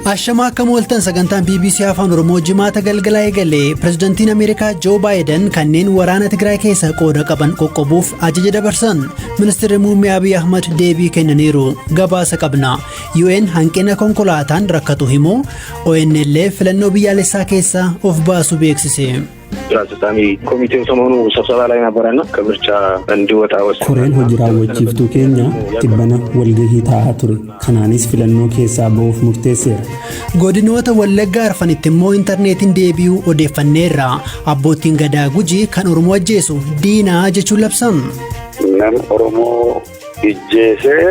Ashamaa akkam ooltan. Sagantaan BBC Afaan Oromoo Jimaata galgalaa eegale. Pireezidantiin Ameerikaa Joo Baayiden kanneen waraana Tigraay keessa qooda qaban qoqqobuuf ajaja dabarsan. Ministeerri muummee Abiy Ahmad deebii kennaniiru. Gabaasa qabna. UN hanqina konkolaataan rakkatu himu. ONLF filannoo biyyaalessaa keessaa of baasu beeksise. ስራ አስፈጻሚ ኮሚቴው ሰሞኑ ስብሰባ ላይ ነበረና ከምርጫ እንዲወጣ ወስኗል። Koreen hojii raawwachiiftuu keenya tibbana walgahii taa'aa ture. Kanaanis filannoo keessaa ba'uuf murteesseera. Godinoota Wallaggaa arfanitti immoo intarneetiin deebi'uu odeeffanneerra. Abbootiin gadaa Gujii kan Oromoo ajjeesu diinaa jechuun labsan. Nama Oromoo ijjeesee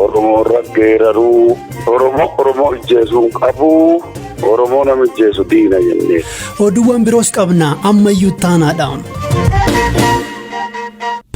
Oromoo irra geeraruu, Oromoo Oromoo ijjeesuu hin qabu, Oromoo nama ijjeesu diina jennee. Oduuwwan biroos qabna, ammayyuu taanaadha.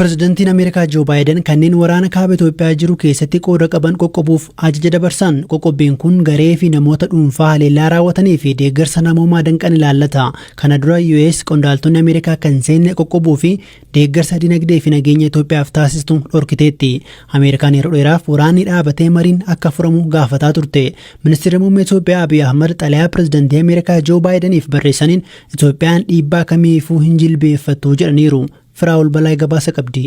Pireezidantiin Ameerikaa Joo Baayiden kanneen waraana kaaba Itoophiyaa jiru keessatti qooda qaban qoqqobuuf ajaja dabarsan. Qoqqobbiin kun garee fi namoota dhuunfaa haleellaa raawwatanii fi deeggarsa namoomaa danqan ilaallata. Kana dura US qondaaltonni Ameerikaa kan seenne qoqqobuu fi deeggarsa dinagdee fi nageenya Itoophiyaaf taasistu dhorkiteetti. Ameerikaan yeroo dheeraaf waraanni dhaabatee mariin akka furamu gaafataa turte. Ministeerri muummee Itoophiyaa Abiy Ahmad xalayaa pireezidantii Ameerikaa Joo Baayideniif barreessaniin Itoophiyaan dhiibbaa kamiifuu hin jilbeeffattu jedhaniiru. Firaa'ol Balaa gabaasa qabdi.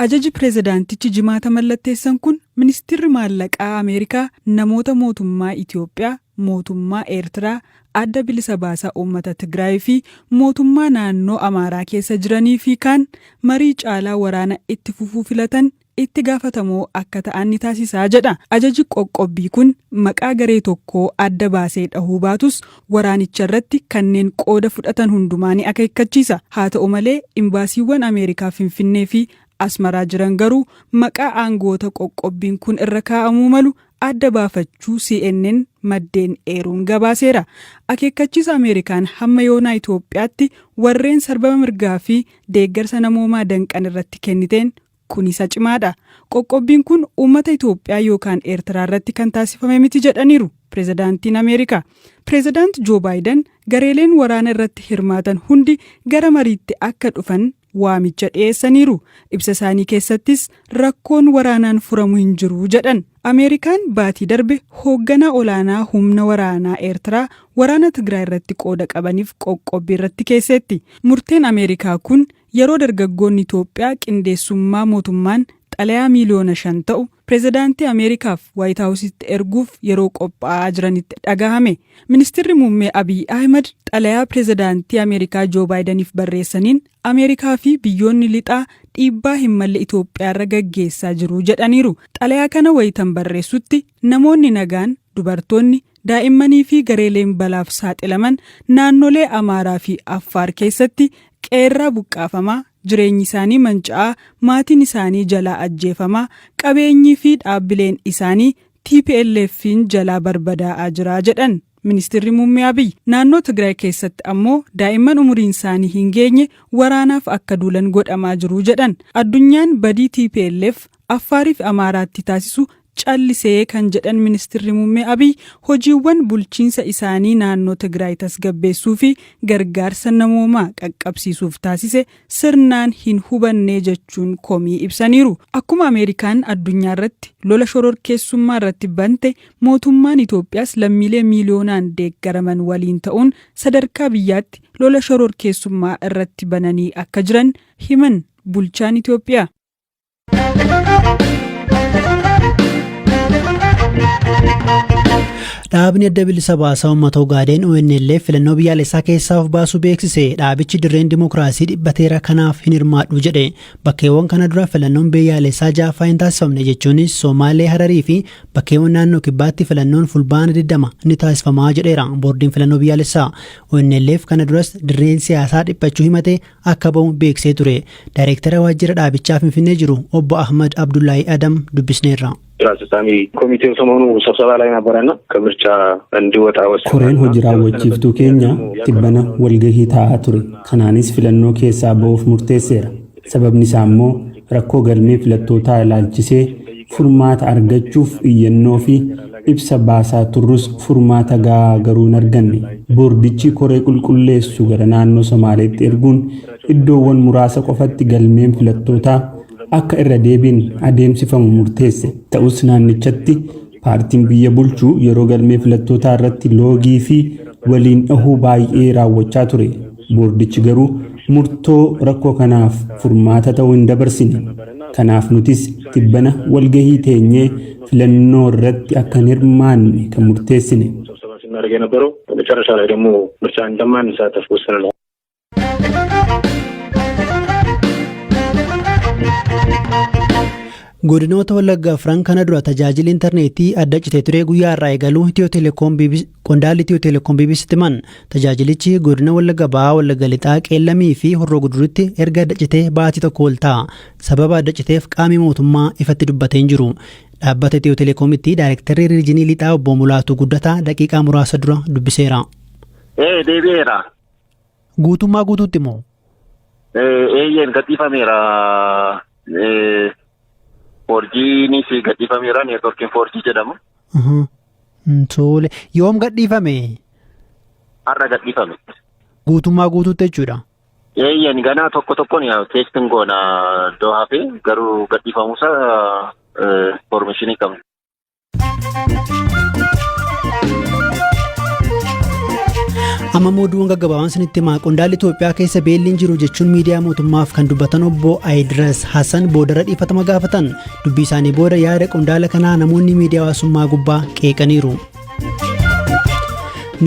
Ajaji pireezidaantichi Jimaata mallatteessan kun ministeerri maallaqaa Ameerikaa namoota mootummaa Itoophiyaa, mootummaa Eertiraa, Adda Bilisa Baasaa Uummata Tigraay fi mootummaa naannoo Amaaraa keessa jiranii fi kaan marii caalaa waraana itti fufuu filatan itti gaafatamoo akka ta'an ni taasisaa jedha. Ajaji qoqqobbii kun maqaa garee tokkoo adda baasee dhahuu baatus, waraanicha irratti kanneen qooda fudhatan hundumaa ni akeekkachiisa. Haa ta'u malee, imbaasiiwwan Ameerikaa Finfinnee fi Asmaraa jiran garuu maqaa aangoota qoqqobbiin kun irra kaa'amuu malu adda baafachuu CNN maddeen eeruun gabaaseera. Akeekkachiisa Ameerikaan hamma yoonaa Itoophiyaatti warreen sarbama mirgaa fi deeggarsa namoomaa danqan irratti kenniteen kun isa cimaadha. Qoqqobbiin kun uummata Itoophiyaa yookaan Eertiraa irratti kan taasifame miti jedhaniiru pireezidaantiin Ameerikaa. Pireezidaant Joo Baayiden gareeleen waraana irratti hirmaatan hundi gara mariitti akka dhufan waamicha dhiyeessaniiru. Ibsa isaanii keessattis rakkoon waraanaan furamu hin jiru jedhan. Ameerikaan baatii darbe hoogganaa olaanaa humna waraanaa Eertiraa waraana Tigraay irratti qooda qabaniif qoqqobbii irratti keessetti. Murteen Ameerikaa kun yeroo dargaggoonni Itoophiyaa qindeessummaa mootummaan xalayaa 5 miiliyoona ta'u pireezidaantii Ameerikaaf Waayit Haawusitti erguuf yeroo qophaa'aa jiranitti dhagahame. Ministeerri muummee Abiy Ahmed xalayaa pireezidaantii Ameerikaa Joo Baayidaniif barreessaniin Ameerikaa fi biyyoonni lixaa dhiibbaa hin malle Itoophiyaarra gaggeessaa jiru jedhaniiru. Xalayaa kana wayitan barreessutti namoonni nagaan, dubartoonni, daa'immanii fi gareeleen balaaf saaxilaman naannolee Amaaraa fi Affaar keessatti qeerraa buqqaafamaa, jireenyi isaanii manca'aa, maatiin isaanii jalaa ajjeefamaa, qabeenyii fi dhaabbileen isaanii TPLF'n jalaa barbadaa'aa jira jedhan. Ministeerri muummee Abiy naannoo Tigraay keessatti ammoo daa'imman umuriin isaanii hin geenye waraanaaf akka duulan godhamaa jiru jedhan. Addunyaan badii TPLF Affaarii fi Amaaraatti taasisu callisee kan jedhan ministeerri muummee Abiy, hojiiwwan bulchiinsa isaanii naannoo Tigraay tasgabbeessuu fi gargaarsa namoomaa qaqqabsiisuuf taasise sirnaan hin hubanne jechuun komii ibsaniiru. Akkuma Ameerikaan addunyaa irratti lola shororkeessummaa irratti bante, mootummaan Itoophiyaas lammiilee miiliyoonaan deeggaraman waliin ta'uun sadarkaa biyyaatti lola shororkeessummaa irratti bananii akka jiran himan bulchaan Itoophiyaa. Dhaabni Adda Bilisa Baasaa Uummata Ogaadeen ONLF filannoo biyyaalessaa keessaa of baasuu beeksise. Dhaabichi dirreen dimookiraasii dhiphateera, kanaaf hin hirmaadhu jedhe. Bakkeewwan kana dura filannoon biyyaalessaa ja'affaa hin taasifamne jechuunis Somaalee, Hararii fi bakkeewwan naannoo Kibbaatti filannoon Fulbaana 20 ni taasifamaa jedheera boordiin filannoo biyyaalessaa. ONLF kana duras dirreen siyaasaa dhiphachuu himate akka ba'u beeksisee ture. Daayireektara waajjira dhaabichaa Finfinnee jiru obbo Ahmad Abdullahi Adam dubbisneerra. ስራ አስፈጻሚ ኮሚቴው ሰሞኑ ስብሰባ ላይ ነበረና ከምርጫ እንዲወጣ ወስኗል። Koreen hojii raawwachiiftuu keenya tibbana walgahii taa'aa ture. Kanaanis filannoo keessaa ba'uuf murteesseera. Sababni isaa immoo rakkoo galmee filattootaa ilaalchisee furmaata argachuuf iyyannoo fi ibsa baasaa turrus furmaata gahaa garuu hin arganne. Boordichi koree qulqulleessu gara naannoo Somaaleetti erguun iddoowwan muraasa qofatti galmeen filattootaa akka irra deebiin adeemsifamu murteesse. Ta'us naannichatti Paartiin biyya bulchu yeroo galmee filattootaa irratti loogii fi waliin dhahuu baay'ee raawwachaa ture. Boordichi garuu murtoo rakkoo kanaaf furmaata ta'uu hin dabarsine. Kanaaf nutis tibbana walgahii teenyee filannoo irratti akka hin hirmaanne kan murteessine. ስብሰባ ስናደርግ የነበረው መጨረሻ ላይ ደግሞ ምርጫ እንደማንሳተፍ ወስነናል። Godinoota Wallaggaa afran kana dura tajaajilli intarneetii adda citee ture guyyaa irraa eegaluu qondaalli Itiyoo Teleekoom BBCtti himan. Tajaajilichi godina Wallagga Bahaa, Wallagga Lixaa, Qeellamii fi Horroo Guduritti erga adda citee baatii 1 ol ta'a. Sababa adda citeef qaamni mootummaa ifatti dubbatee hin jiru. Dhaabbata Itiyoo Teleekoomitti daayirektarri riijinii lixaa obbo Mulaatuu Guddataa daqiiqaa muraasa dura dubbiseera. Ee, deebi'eera. Guutummaa guutuutti moo? Eeyyeen, gadhiifameera. 4Gnis gadhiifameera, neetworkiin 4G jedhamu. Tole, yoom gadhiifame? Har'a gadhiifame. Guutummaa guutuutti jechuudha. Eeyyeen, ganaa tokko tokkoon testing goona iddoo hafee, garuu gadhiifamuusaa information qabna. Amma immoo oduuwwan gaggabaabaan isinitti himaa. Qondaalli Itoophiyaa keessa beelli hin jiru jechuun miidiyaa mootummaaf kan dubbatan obbo Ayidiras Hassan boodarra dhiifatama gaafatan. Dubbii isaanii booda yaada qondaala kanaa namoonni miidiyaa hawaasummaa gubbaa qeeqaniiru.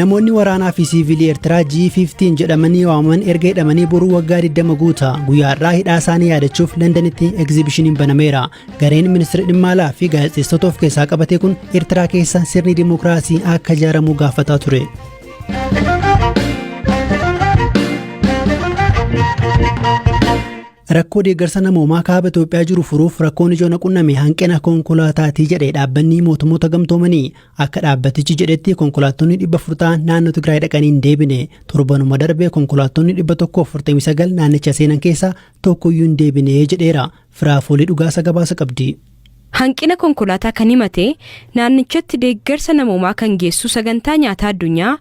Namoonni waraanaa fi siivilii Eertiraa G15 jedhamanii waamaman erga hidhamanii boruu waggaa 20 guuta. Guyyaa har'aa hidhaa isaanii yaadachuuf Londanitti egzibishiniin banameera. Gareen ministeera dhimma alaa fi gaazexeessitoota of keessaa qabate kun Eertiraa keessa sirni dimookiraasii akka ijaaramu gaafataa ture. Rakkoo deeggarsa namoomaa kaaba Itoophiyaa jiru furuuf rakkoon ijoon qunname hanqina konkolaataatii jedhe dhaabbanni mootummoota gamtoomanii. Akka dhaabbatichi jedhetti konkolaattonni 400 ta'an naannoo Tigraay dhaqanii hin deebine. Torbanuma darbee konkolaattonni 149 naannicha seenan keessaa tokkoyyuu hin deebine jedheera. Firaafoolii dhugaasa gabaasa qabdi. Hanqina konkolaataa kan himate naannichatti deeggarsa namoomaa kan geessu sagantaa nyaataa addunyaa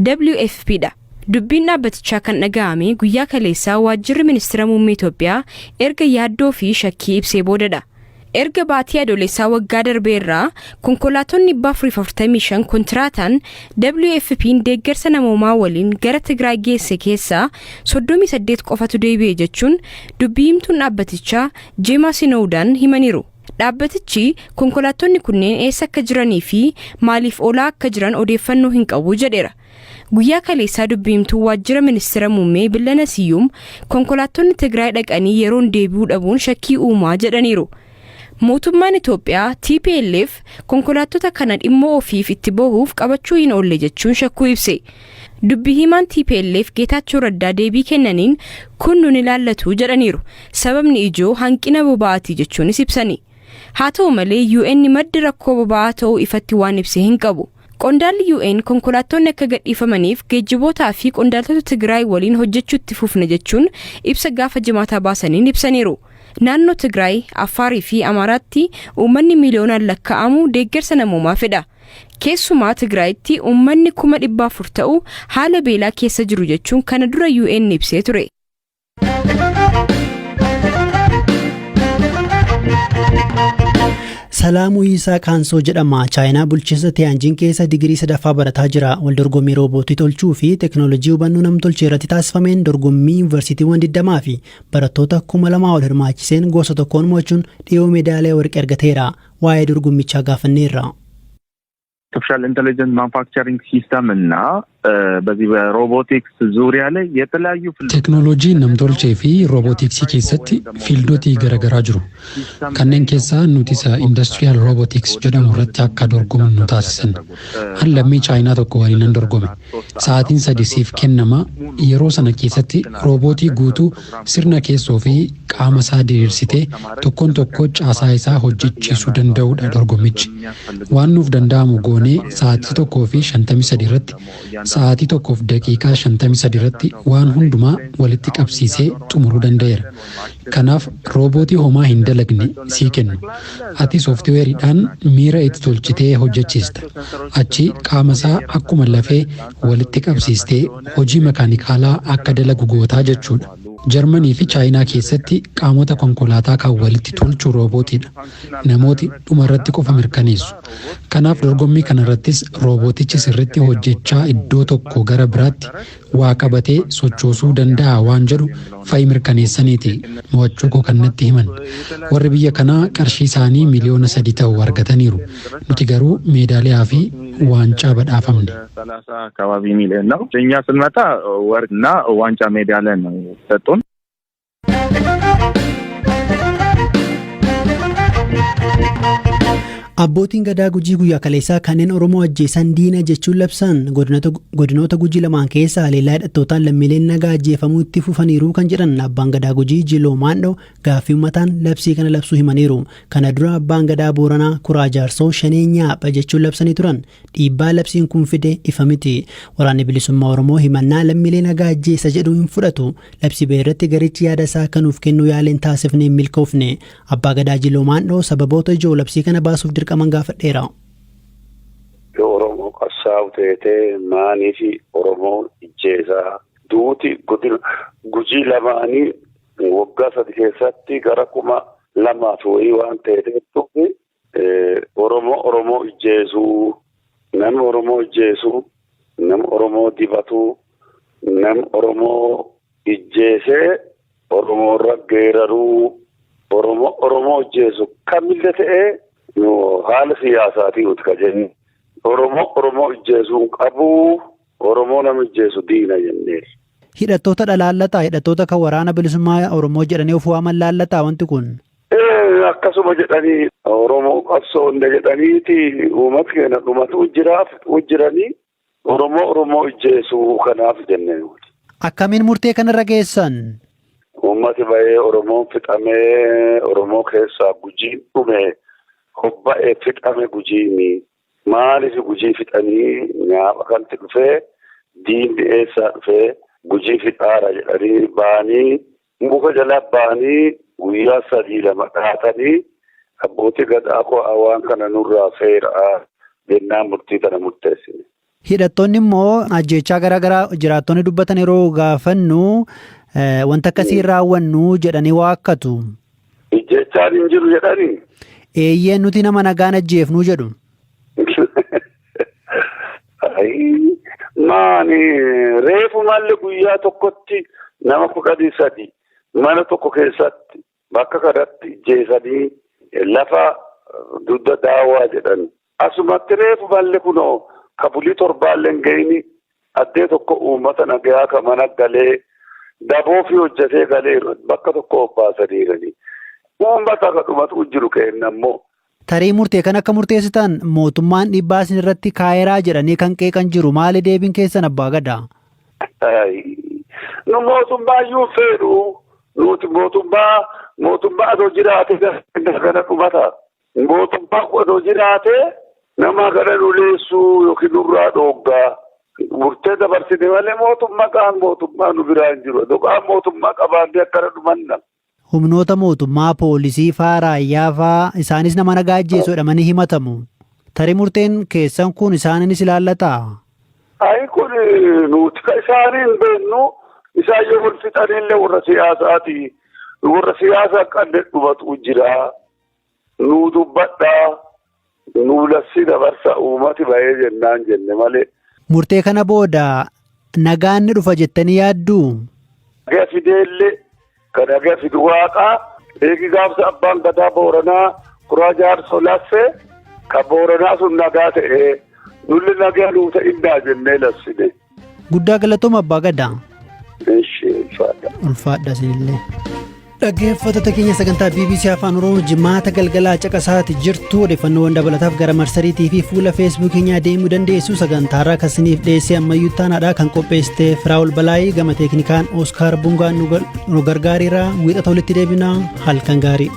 WFP dha. Dubbiin dhaabbatichaa kan dhaga'ame guyyaa kaleessaa waajjirri ministeera muummee Itoophiyaa erga yaaddoo fi shakkii ibsee boodadha. Erga baatii adoolessaa waggaa darbee irraa konkolaattonni 445 kontiraataan WFP'n deeggarsa namoomaa waliin gara Tigraay geesse keessaa 38 qofatu deebi'e jechuun dubbii himtuun dhaabbatichaa Jeemaa Sinoowudaan himaniiru. Dhaabbatichi konkolaattonni kunneen eessa akka jiranii fi maaliif oolaa akka jiran odeeffannoo hin qabu jedheera. Guyyaa kaleessaa dubbii himtuu waajjira ministeera muummee Billana Siyyuum konkolaattonni Tigraay dhaqanii yeroon deebi'uu dhabuun shakkii uumaa jedhaniiru. Mootummaan Itoophiyaa TPLF konkolaattota kana dhimma ofiif itti bahuuf qabachuu hin oolle jechuun shakkuu ibse. Dubbii himaan TPLF Geetaachoo Raddaa deebii kennaniin kun nun ilaallatu jedhaniiru. Sababni ijoo hanqina boba'aati jechuunis ibsani. Haa ta'u malee UN maddi rakkoo boba'aa ta'uu ifatti waan ibse hin qabu. Qondaalli UN konkolaattonni akka gadhiifamaniif geejjibootaa fi qondaaltota Tigraay waliin hojjechuutti fufna jechuun ibsa gaafa jimaataa baasaniin ibsaniiru. Naannoo Tigraay, Affaarii fi Amaaraatti uummanni miiliyoonaan lakkaa'amu deeggarsa namoomaa fedha. Keessumaa Tigraayitti uummanni 400,000 ta'u haala beelaa keessa jiru jechuun kana dura UN ibsee ture. Salaamuu Yisaa Kaansoo jedhama. Chaayinaa bulchiinsa Tiyaanjiin keessa digirii sadaffaa barataa jira. Waldorgommii roobootii tolchuu fi teekinooloojii hubannoo namtolchee irratti taasifameen dorgommii yuunivarsiitiiwwan 20 fi barattoota 2000 ol hirmaachiseen gosa tokkoon mo'achuun dhiyoo meedaaliyaa warqee argateera. Waa'ee dorgommichaa gaafanneerra. አርቲፊሻል ኢንቴሊጀንስ ማኑፋክቸሪንግ ሲስተም እና በዚህ በሮቦቲክስ ዙሪያ ላይ የተለያዩ Teeknooloojii namtolchee fi roobootiksii keessatti fiildotii garaagaraa jiru. Kanneen keessaa nuti isa industrial robotics jedhamu irratti akka dorgomnu nu taasisan. An lammii Chaayinaa tokko waliin nan dorgome. Sa'aatiin 3 siif kennama. Yeroo sana keessatti roobootii guutuu sirna keessoo fi qaama isaa diriirsitee tokkoon tokkoo caasaa isaa hojjechiisuu danda'udha dorgommichi. Waan nuuf danda'amu goonee sa'aatii 1:53 irratti, sa'aatii 1:53 irratti waan hundumaa walitti qabsiisee xumuruu danda'eera. Kanaaf roobootii homaa hin dalagne sii kennu. Ati sooftiweeriidhaan miira itti tolchitee hojjechiista. Achi qaama isaa akkuma lafee walitti qabsiistee hojii makaanikaalaa akka dalagu gootaa jechuudha. Jarmanii fi Chaayinaa keessatti qaamota konkolaataa kan walitti tolchu roobootiidha. Namooti dhuma irratti qofa mirkaneessu. Kanaaf dorgommii kanarrattis roobootichi sirriitti hojjechaa iddoo tokko gara biraatti waa qabatee sochoosuu danda'a waan jedhu fa'i mirkaneessaniiti mo'achuu koo kan natti himan. Warri biyya kanaa qarshii isaanii miliyoona 3 ta'u argataniiru. Nuti garuu meedaaliyaa fi waancaa badhaafamne. ሰላሳ አካባቢ ሚሊዮን ነው። እኛ ስንመጣ ወርቅና ዋንጫ ሜዳሊያ ነው ሰጡን። Abbootiin gadaa Gujii guyyaa kaleessaa kanneen Oromoo ajjeesan diina jechuun labsan. Godinoota Gujii lamaan keessa haleellaa hidhattootaan lammiileen nagaa ajjeefamuu itti fufaniiru kan jedhan abbaan gadaa Gujii Jiloo Maandhoo gaaffii uummataan labsii kana labsuu himaniiru. Kana dura abbaan gadaa Booranaa Kuraa Jaarsoo shanee nyaapha jechuun labsanii turan. Dhiibbaa labsiin kun fide ifa miti. Waraanni Bilisummaa Oromoo himannaa lammiilee nagaa ajjeesa jedhu hin fudhatu. Labsii ba'e irratti garichi yaada isaa kanuuf kennuu yaaleen taasifnee hin milkoofne. Abbaa gadaa Jiloo Maandhoo sababoota ijoo labsii kana baasuuf dirqaman gaafadheera. Oromoo qabsaa'u teetee maanii fi Oromoo ijjeesaa duuti godina Gujii lamaanii waggaa 3 keessatti gara 2000 wayii waan ta'eef, Oromoo Oromoo ijjeesuu, nama Oromoo ijjeesuu, nama Oromoo dibatuu, nama Oromoo ijjeesee Oromoo irra geeraruu, Oromoo Oromoo ijjeesu kamillee ta'ee, haala siyaasaatii nuti ka jennu Oromoo Oromoo ijjeesuu hin qabu, Oromoo nama ijjeesu diina jenneerra. Hidhattoota laallataa, hidhattoota kan Waraana Bilisummaa Oromoo jedhanii of waaman laallataa wanti kun? Akkasuma jedhanii, Oromoo qabsoonne jedhaniiti uummata keenya dhumatu jiraaf jiranii, Oromoo Oromoo ijjeesuu kanaaf jennee. Akkamiin murtee kanarra geessan? Uummati bahee Oromoon fixamee, Oromoo keessaa Gujiin dhume, hobba'ee fixame. Gujiini maaliif Gujii fixanii? Nyaapha kanatti dhufee, diinni eessaa dhufee Gujii fixaara jedhanii ba'anii, muka jala ba'anii guyyaa 3 2 dhaatanii, abbootii gadaa koo waan kana nurraa seeraa jennaan murtii kana murteessine. Hidhattoonni immoo ajjeechaa garaa garaa jiraattonni dubbatan yeroo gaafannu wanta akkasii raawwannu jedhanii waakkatu. Ijjeechaan hin jiru jedhanii? Eeyyeen, nuti nama nagaan ajjeefnuu jedhu. Maani, reefu malli guyyaa tokkotti nama 13 mana tokko keessatti bakka kanatti ijjeesanii, lafa dugda daawwaa jedhan. Asumatti reefu malli kunoo ka bulii torbaallee hin gahini addee tokko uummata nagayaa ka mana galee daboo fi hojjetee galee bakka tokko obbaasaniirani. Uummata ka dhumatu jiru kenna immoo. Tarii murtee kan akka murteessitan mootummaan dhiibbaa isin irratti kaayeraa jedhanii kan qeeqan jiru, maali deebiin keessan, abbaa gadaa? Nu mootummaa iyyuu fedhu, nuti mootummaa adoo jiraate kana dhumata. Mootummaa adoo jiraate nama kana nu leessuu yookiin nurraa dhooggaa. Murtee dabarsine malee mootummaa qaan mootummaa nu biraa hin jiru. Dhugaan mootummaa qabaannee akkana dhumanna. Humnoota mootummaa, poolisii faa, raayyaa faa, isaanis nama nagaa ajjeesuu jedhamanii himatamu. Tarii murteen keessan kun isaaninis ilaallataa? Ayi, kun nuti ka isaanii hin beeknu. Isaan yoo wal fixanillee warra siyaasaati. Warra siyaasaa qanne dhumatu jira. Nuu dubbadhaa. Nuu labsii dabarsa, uummati bahee jennaan jenne malee. Murtee kana booda nagaan ni dhufa jettanii yaadduu? Nagaa fideellee kan nagaa fidu waaqaa. Eegi gaafsa abbaan gadaa Booranaa Kuraa Jaarsoo lassee kan Booranaa sun nagaa ta'ee, nulli nagaa nuu ta'innaa jennee labsine. Guddaa galatooma, abbaa gadaa. Ishee ulfaadha. Ulfaadha isinillee. Dhaggeeffattoota keenya, sagantaa BBC Afaan Oromoo jimaata galgalaa caqasaati jirtu. Odeeffannoowwan dabalataaf gara marsariitii fi fuula Feesbuuk keenyaa deemuu dandeessu. Sagantaarraa kasiniif dhiyeessee ammayyuu taanaadha. Kan qopheessite Firaa'ol Balaayii, gama teeknikaan Oskaar Bungaan nu gargaareera. Wiixata walitti deebinaa, halkan gaarii.